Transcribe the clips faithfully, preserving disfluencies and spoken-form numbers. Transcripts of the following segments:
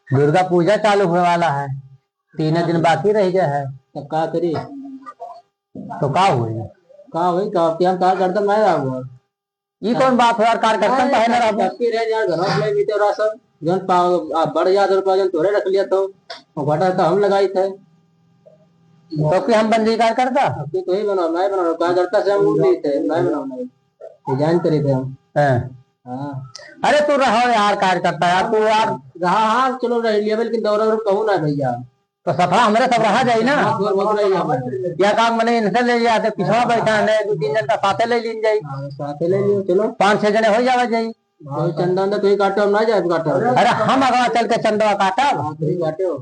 दुर्गा पूजा चालू होए वाला है, तीन दिन बाकी रह गया है। तब का करी? तो का होई? का होई? का, कि हम का करता मैं रहा हुआ? ई कौन बात हो यार, कार्यकर्ता नहीं, काहे ना रहबो? सबके रह यार, घर में बीते रहा सब। जन पाव, आ, बढ़ जात रुपया, जन तोरे रख लिया तो, वो घाटा तो हम लगाई थे। तो कि हम बन जाई कार्यकर्ता? अब तो ही बनाओ, नहीं बनाओ, कार्यकर्ता से हम उठ नहीं थे, नहीं बनाओ, नहीं। ये ज्वाइन करे थे हम। हैं। हाँ। अरे तू रहो यार कार्यकर्ता यार, तू यार। रहा, हाँ, चलो रह लिया, लेकिन दौरा और कहूँ ना भैया। तो सफा हमरे सब रहा जाई ना। हाँ, थोड़ा बहुत रह लिया भाई। या काम मने इनसे ले लिया, तो पिछवा बैठा है, दो तीन जन का साथे ले लीन जाई। हाँ, साथे ले लियो, चलो। पाँच छह जने हो जावा जाई। हाँ, चंदा उंदा तो ही काटो, हम ना जाए काटो। अरे हम अगवा चल के चंदवा काटब। हाँ, तो ही काटो।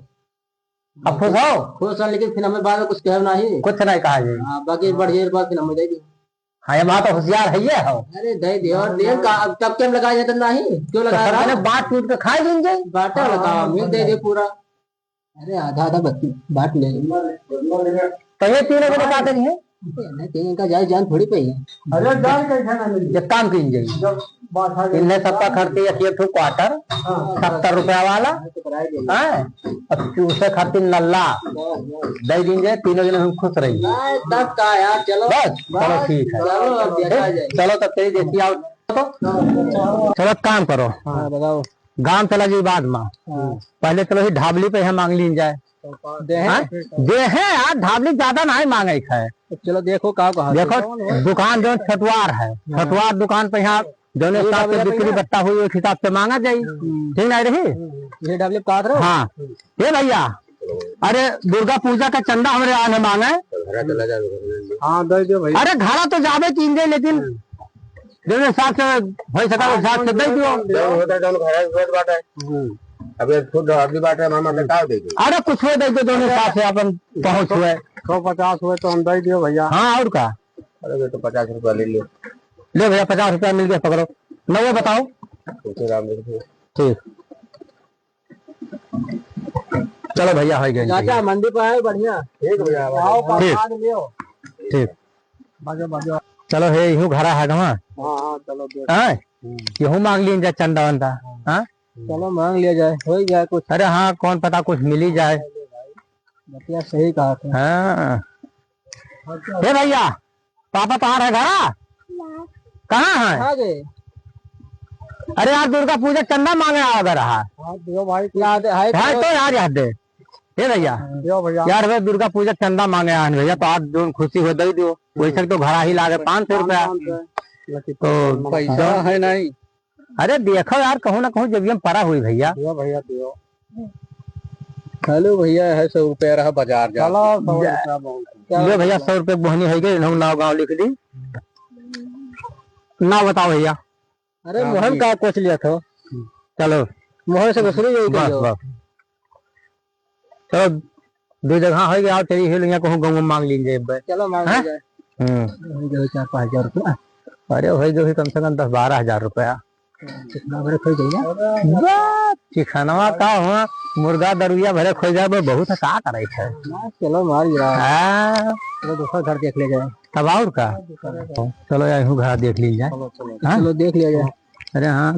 अब खुश हो? खुश हो, लेकिन फिर हमें बाद में कुछ कहे नहीं। कुछ नहीं कहा जाए। हाँ, बाकी बढ़िया बात फिर हमें दे दो। हाँ, ये बात तो होशियार है ये हो। अरे दे दे, और दे का, अब तब के हम लगाए जाते नहीं, क्यों तो लगा सब रहा? जने बांट टूट के खा लीन जाए। बांटा लगा, मिल दे दे पूरा। अरे आधा आधा बत-, बांट ले। तो ये तीनों को बता देनी है। नहीं, तीनों का जाए जान थोड़ी पे ही है। अरे जान कैसे ना मिली? एक काम कीन जाई। जब बात आ गई। इन्हें सबका खर्च एक, एक ठो क्वार्टर, हाँ। सत्तर रुपया वाला, हाँ, तो कराए देंगे। हाँ? अब चूसे खातिर नल्ला दे दीन जाए, तीनों जने हम खुश रही। नहीं, तब का यार, चलो। बस, चलो बस, ठीक है। चलो, अब देखा जाए। चलो तब तेरी देखी आओ। चलो काम करो। हाँ, बताओ। गाँव चला जाई बाद में। हाँ। पहले चलो ही ढाबली पे यहाँ मांग लीन जाए। दे हैं? हाँ? दे हैं यार, ढाबली ज्यादा नहीं मांगे है। तो चलो देखो का कहा देखो, तो। दुकान जो छठुआर है, हाँ। छठुआर दुकान पे यहाँ जौने ये हिसाब से ढाबली पे बिक्री ना? बट्टा हुई, उस हिसाब से मांगा जाई। हम्म। ठीक नहीं रही? हम्म। ये ढाबली पे कहा था? हाँ। ये भैया, अरे दुर्गा पूजा का चंदा हमरे आने मांगे। हाँ, दे दो भैया। अरे घरा तो जाबे कीन जाए, लेकिन जौने हिसाब से हो सका, उस हिसाब से दे दियो। जौन होता है, जौन घर है, होत बाटे। हम्म। अब ये खुद अभी बाटे, हमारे मतलब का दे दो? अरे कुछ हो दे दो, जौने हिसाब से अपन पहुँच हुए। सौ पचास हुए तो हम दे दियो भैया। हाँ, और का? अरे ये तो पचास रुपया ले लो। ले भैया, पचास रुपया मिल गया, पकड़ो। नब्बे बताओ। ठीक। चलो भैया, हो गए। चाचा, मंडी पर आए, बढ़िया। ठीक भैया, आओ, ठीक। प्रसाद लियो। ठीक। बाजो, बाजो। चलो, हे, इहू घरा है गवा। हाँ, हाँ, चलो, दे। हाँ? हम्म। इहू मांग लीन जाए चंदा वंदा। हाँ? चलो, मांग लिया जाए, हो ही जाए कुछ। अरे हाँ, कौन पता कुछ मिल ही जाए। बतिया सही कहा था। हाँ। हे भैया, पापा तोहार है घरा? ना। कहाँ है? आ गए। अरे यार, दुर्गा पूजा चंदा मांगे आवा रहा। हाँ, दियो भाई, याद है, है तो यार, याद दे। हे भैया, दियो भैया। यार, वे दुर्गा पूजा चंदा मांगे आए हैं भैया, तो आज जौन खुशी हो दे दियो। वैसे तो घरा ही लागे पाँच सौ रुपया। पाँच सौ। तो पैसा है नहीं। अरे देखो यार, कहूँ ना कहूँ जब हम परा हुई भैया। दियो भैया, दियो। हेलो भैया, है सौ रुपया रहा बाजार जा। चलो, सौ रुपया बहुत है। ले भैया, सौ रुपया बोहनी हो गई, इन्हों नाव गाँव लिख दी। नाव बताओ भैया। अरे हाँ, मोहन जी। का पूछ लिया था। चलो। मोहन से दूसरी यही बस, कहियो। बस। चलो, दो जगह हो गया, चलिए, हिल यहाँ कहूँ गाँव में मांग लीजिए एक बार। चलो, मांग हैं? लीजिए। हम्म। हो गया चार पाँच हजार रुपया। अरे, हो गया कम से कम दस बारह हजार रुपया। कितना बड़े खोई गई ना? वाह, चिकनवा का हुआ, मुर्गा दरुइया भरे खोई जाए, वो बहुत है, का करे है? ना, चलो, मार गिरा। हाँ। चलो, दूसरा घर देख ले जाए। तब और का? चलो यार, इहू घर देख ली जाए। चलो, चलो। हाँ? चलो, देख लिया जाए। अरे हाँ,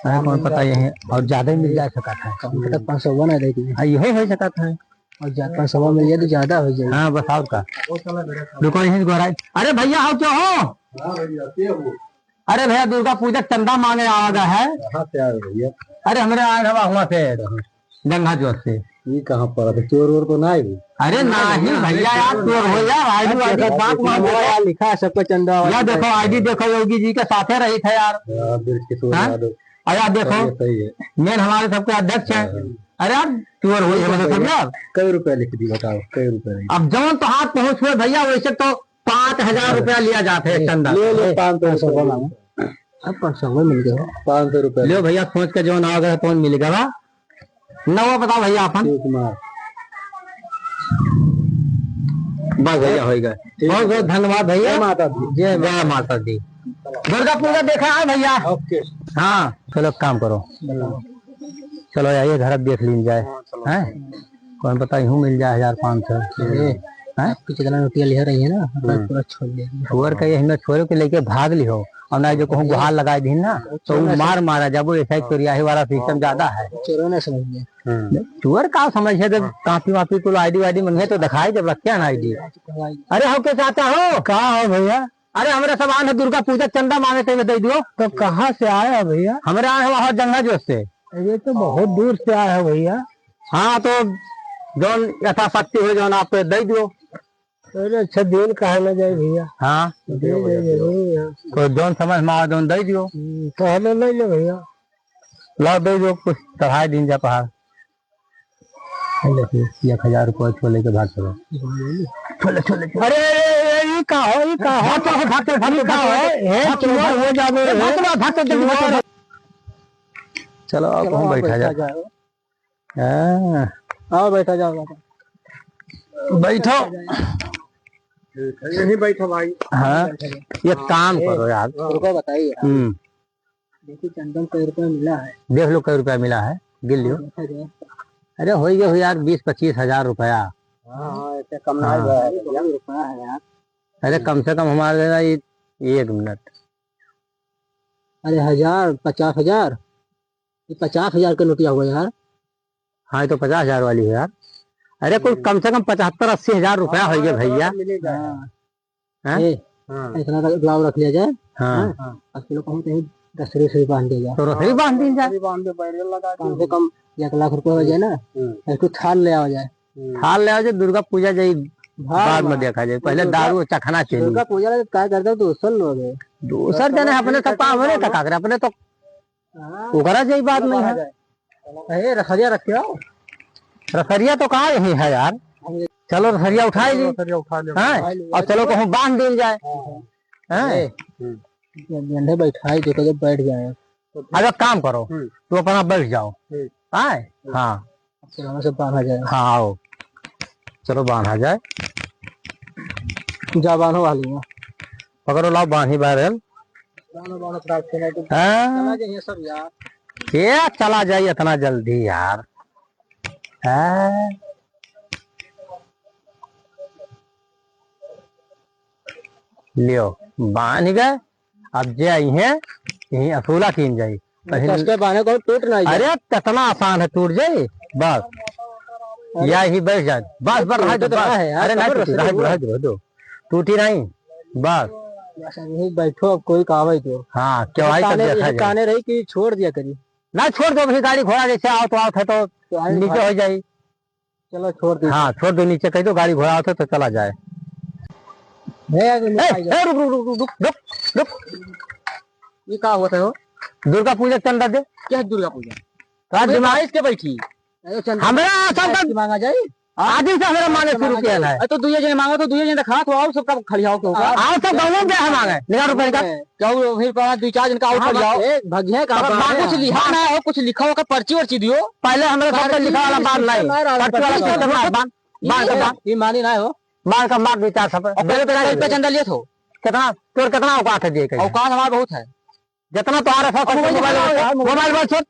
अरे कौन पता यही और ज्यादा ही मिल जा सकता है। कम से कम पाँच सौ बना देती है। हाँ, यही हो सकता है। और जा-, पाँच सौ मिल जाए तो ज्यादा हो जाए। हाँ, बस और का। रुको, यहीं से गोहराई। अरे भैया, हो क्या हो? हाँ भैया, क्या हो? अरे भैया, दुर्गा पूजा के चंदा मांगे आवा गा है। कहाँ से आए भैया? अरे हमरे आए हवा हुआ से, गंगा जोत से। ये कहाँ पर है? चोर वोर तो ना है? अरे नहीं भैया, यार चोर हो यार, आईडी वाईडी बात मान लो। लिखा है सबको चंदा वाला। या देखो, आईडी देखो, योगी जी के साथे रही थे यार। हाँ, बिल्कुल चोर हाँ? यार। और यार देखो, सही है, सही है। मेन हमारे सबके अध्यक्ष हैं। हाँ। अरे यार, चोर हो ये मतलब सब यार। कई रुपया लिख दी बताओ, कई रुपया लिख दी? अब जौन तो हाथ पहुँच हुए भैया, वैसे तो पाँच हजार रुपया लिया जात है चंदा। ले लो, पाँच सौ रुपया। अब पाँच सौ में मिल गया। पाँच सौ रुपया। लो भैया, सोच के जौन आ गया, तौन मिल गया। नवा बताओ भैया अपन। शिव कुमार। बस भैया, हो गए। ठीक बहुत है। बहुत धन्यवाद भैया। जय माता दी। जय माता दी। दुर्गा पूजा देखा है भैया? ओके। हाँ, चलो काम करो। चलो यार, ये घर अब देख लीन जाए। हाँ, चलो। हैं? कौन पता यूं मिल जाए हजार पाँच सौ। ए, हैं? आपके जितना रुपया ले रही है ना, हम्म। पूरा छोड़ दे। छोड़ के ये हमें छोड़ के लेके भाग ली हो। और ना जो कहूँ गुहार लगाए दिन ना, तो वो मार मारा जाबो, ऐसा ही चोरियाही वाला सिस्टम ज्यादा है। चोरों ने समझ लिया। हम्म। चोर का समझ है, जब हाँ। कापी वापी कुल आईडी वाईडी मंगे तो दिखाए, जब रखे ना आईडी। अरे हो के चाचा हो? का हो भैया? अरे हमरे सब आन है दुर्गा पूजा चंदा मांगे ते दे दियो। तो कहाँ से आया भैया? हमरे आन है वहाँ जंगा जोश से। अरे तो बहुत दूर से आया है भैया। हाँ तो जौन यथाशक्ति हो जौन आप दे दियो। अरे अच्छा, दिन कहाँ ना जाए भैया। हाँ। दे दे जरूर यहाँ। तो जौन समझ में आवे जौन दे दियो। हम्म, तो हमें ले ले भैया। ला दे दियो, कुछ चढ़ाए दिन जा पहाड़। ये देखिए, एक हजार रुपये छोले के भाग चलो। छोले, छोले, छोले। अरे, अरे, अरे, ये का हो, ये का हो? भाग चलो, भाग चलो, भाग चलो, ये का हो? भाग चलो, हे, भाग चलो, चुआ हो जावे, हे। भाग चलो, भाग चलो, चुआ भाग चलो। हो। चलो, अब चलो, हम आप बैठा बैठा जाए। जाओ। हाँ। आओ, बैठा जाओ, बैठा। बैठो। यहीं बैठो भाई। हाँ, बैठा जाओ। ये काम ए, करो यार। रुको, बताइए यार। हम्म। देखिए, चंदन कै रुपया मिला है। देख लो, कै रुपया मिला है, गिन लियो। हाँ, बैठा जाओ। अरे, हो गया हो यार, बीस पच्चीस हजार रुपया। हाँ, हाँ, ऐसे कम ना हाँ। हुआ है, बहुत रुपया है यार। अरे, कम से कम हमारे लिए ये, एक मिनट। अरे, हजार, पचास हजार? ये पचास हजार का नोटिया हुआ यार। हाँ, ये तो पचास हजार वाली है यार। अरे, कुल हम्म। कम से कम पचहत्तर अस्सी हजार रुपया हाँ, हो गया हाँ, भैया। मिलेगा। हाँ। हैं? ए, हाँ। इतना तक लाभ रख लिया जाए। हाँ। हाँ? हाँ। अब चलो कहूँ कहीं दस रुपये बांध दिया जाए। तो रसरी बांध दी जाए। रसरी बांध दे, बैरियर लगा दे। कम से कम एक लाख रुपये हो जाए ना, हम्म। एक ठो थाल ले आवा जाए। हम्म। थाल ले आवा जाए, दुर्गा पूजा जाई, बाद में देखा जाए, पहले दुर्गा, दारू चखना चाहिए। दुर्गा पूजा ला का करता है, दोसर लोग है। दोसर जने अपने तो काम है ना, तो का करे, अपने तो हाँ। ओकरा से ही बात नहीं है। ए, रसरिया रखे हो? रसरिया तो कहाँ यही है यार? चलो रसरिया उठाई ली। रसरिया उठा ले। हैं? उठा ले। और चलो कहूँ बांध दी जाए। हाँ। हैं? ए, हम्म। गंडे बैठाई दे, तो जब बैठ जाए। अब एक काम करो, हम्म। तू अपना बैठ जाओ। हम्म। आए? हम्म। हाँ। चलो, हमें सब बांधा जाए। हाँ, आओ। चलो, बांधा जाए। जा, बांधो वाली है। पकड़ो, लाओ, बांधी बाहर है। बांधो, बांधो, फटाक से, नहीं तो हाँ। चला जाइए सब यार। ये चला जाए इतना जल्दी यार। हाँ। लियो, बांध गए। अब जे आई हैं, यहीं असूला कीन जाई। कहीं कस के बांधे को टूट ना जाए। अरे, कितना आसान है, टूट जाई। बस। अरे। या ही बैठ जाए। बस, बस, टूट रहा है, तो बस। रहा है यार, अरे, नहीं कमर टूटी, से रह दो, हुआ। रह दो, रह दो। टूटी नहीं, बस। बस, अब यहीं बैठो, अब कोई का आवे तो। हाँ, क्यों आई तब काने, देखा जाए। काने रही कि छोड़ दिया करी। ना, छोड़ दो, अभी गाड़ी घोड़ा जैसे आओ तो आओ थे तो तो आई नीचे भाई। हो जाई। चलो, छोड़ दे। हाँ, छोड़ दो, नीचे कह दो, गाड़ी घोड़ा होते तो चला जाए। भैया, तो ए, निकाल दो। ए, रुक, रुक, रुक। ये का होता है हो? दुर्गा पूजा चंदा दे। क्या है दुर्गा पूजा? रात अबे दिमाग बाईस के बैठी। अरे, चंदा हमरा बाईस चंदा की मांगा जाए। हाँ? आदिन से हमरा मांगे शुरू किया है। अरे, तो दुइये जने मांगा, तो दुइये जने खा, तो आओ सबका खड़ियाओ के ऊपर। आओ सब गाँव में दे हम मांगे। निकाल रुपया निकाल। क्या वो फिर पाँच, दुई चार दिन का और हाँ, पड़ जाओ। ए, भगिया का अब बात बात है। कुछ लिखा ना हो, कुछ लिखा हो का पर्ची वर्ची दियो। पहले हमरे सबके पर्ची लिखा वाला बांध नहीं। सिस्टम है, पर्ची वाला पर्ची सिस्टम है, बांध, बांध, ये, बांध। ये मानी ना हो। बांध का मार दो चार थप्पड़। और मेरे पे पहले चंदा लिए थो। कितना, तोर कितना औकात है दिए के? औकात हमारा बहुत है। जितना तो आ रहा था, अब मोबाइल मोबाइल, मोबाइल, मोबाइल, मोबाइल छोड़।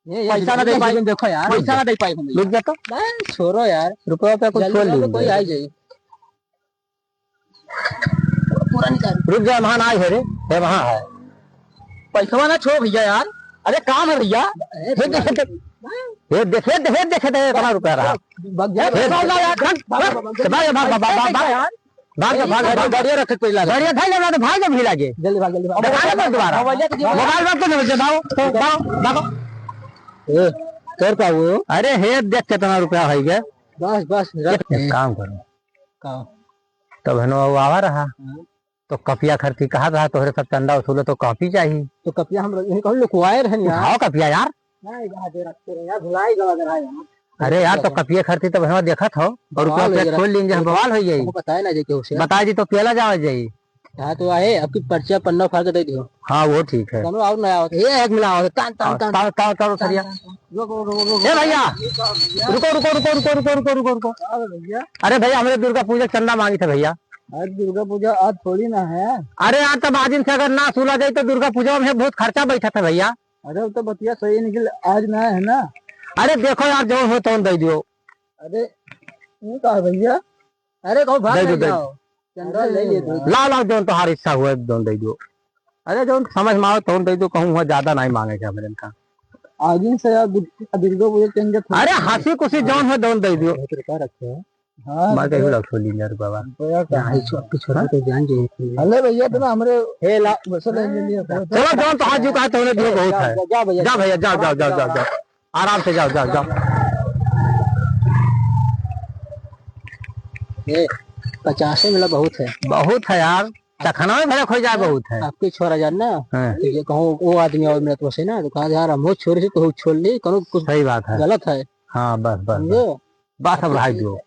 ये, ये पैसा ना दे पाई, देखो यार। पैसा ना दे पाई हम। लुट जा तो। नहीं, छोड़ो यार। रुपया पे कुछ जल्दी छोड़ करो, लो। कोई आ ही जाए। पूरा निकाल। रुक जा, वहाँ ना है रे, है वहाँ है। पैसवा ना छोड़ भैया यार, अरे काम है भैया। अरे हे देखे, हे देखे, हे देखे, इतना रुपया रहा। भाग जा, हे भाग, भाग, भाग, भाग, भाग, भाग, भाग, भाग, भाग, भाग, भाग, भाग, भाग, भाग, गाड़िया रखे पहला। गाड़िया भाग, लगा तो भाग, जब भी लागे। जल्दी भाग, जल्दी भाग। निकालो मत दोबारा। मोबाइल रख दो, भागो, भागो, भागो। ए, कर का हुआ? अरे हे देख कितना रुपया है ये। बस, बस, रख। एक काम करो। का? तब है ना वो आवा रहा। हाँ। तो कपिया खर्ची कहा रहा, तोहरे सब चंदा वसूलो तो कॉपी चाहिए। तो कपिया हम यही कहूँ लुकवाए रहन यार। उठाओ कपिया यार। नहीं, यहाँ दे रखते रहे यार, भुलाई गवा रहा यार। अरे यार, तो कपिया खर्ची तो भैया देखत हो, और बवाल रुपया हो गया। खोल लीन जाए, बवाल हो जाई। हमको बताए ना जाए केहू से। बताए जी तो पेला जावा जाई। हाँ, तो आए, आपकी पर्चिया पन्ना फाड़ के दे दियो। हाँ, वो ठीक है। चलो, और नया होता है। ये एक मिला होता है। तान, तान, हाँ, तान। तान, तान, तान, तान, सरिया। तान, तान। रुको, रुको, रुको। का भैया? अरे भैया, हमरे दुर्गा पूजा के चंदा मांगी था भैया। आज दुर्गा पूजा आज थोड़ी ना है। अरे यार, तब आज इनसे अगर ना सुला जाए तो दुर्गा पूजा में बहुत खर्चा बैठा था भैया। अरे, वो तो बतिया सही निकल, आज ना है ना। अरे देखो यार, जो हो तो दे दियो। अरे, वो का है भैया? अरे, कहूँ भाग दे दो, नहीं दे दो। जाओ। चंदा ले लिए दो। लाओ, लाओ, जौन तोहार इच्छा हुआ, जौन दे दो। अरे, जौन समझ में आवे, तौन दे दो, कहूँ हुआ ज्यादा नहीं मांगे के हमरे का। आगे से यार, दु-, दु-, दो बजे के अंदर थोड़ा अरे, हंसी खुशी जौन हो, तौन दे दो। बहुत रुपया रखे हैं। हाँ, मार के तो लौट हो लीन यार बाबा। रुपया का यहाँ है। ही छो-, आपके छोरा हाँ? को जान जाइए। अरे भैया, तो ना हमरे हे ला-, वैसे ले ले लिया। चलो, जौन तो हाथ झुका है, तौने दियो, बहुत जा, है। जा, जा भैया। जा भैया, जाओ, जाओ, जाओ, जाओ, जाओ। आराम से जाओ, जाओ, जाओ। ए, पचासे मिला बहुत है। बहुत है यार, चखना में भरे खोई जाए, बहुत है। आपके छोरा जान ना, हाँ। तो ये कहूँ वो आदमी और मेरे तो से ना, तो कहा, "यार, हम वो छोरे से तो छोड़ ली, कौनो कुछ सही बात है। गलत है।" हाँ, बस, बस, समझे? बस। बस, अब रहाई दो।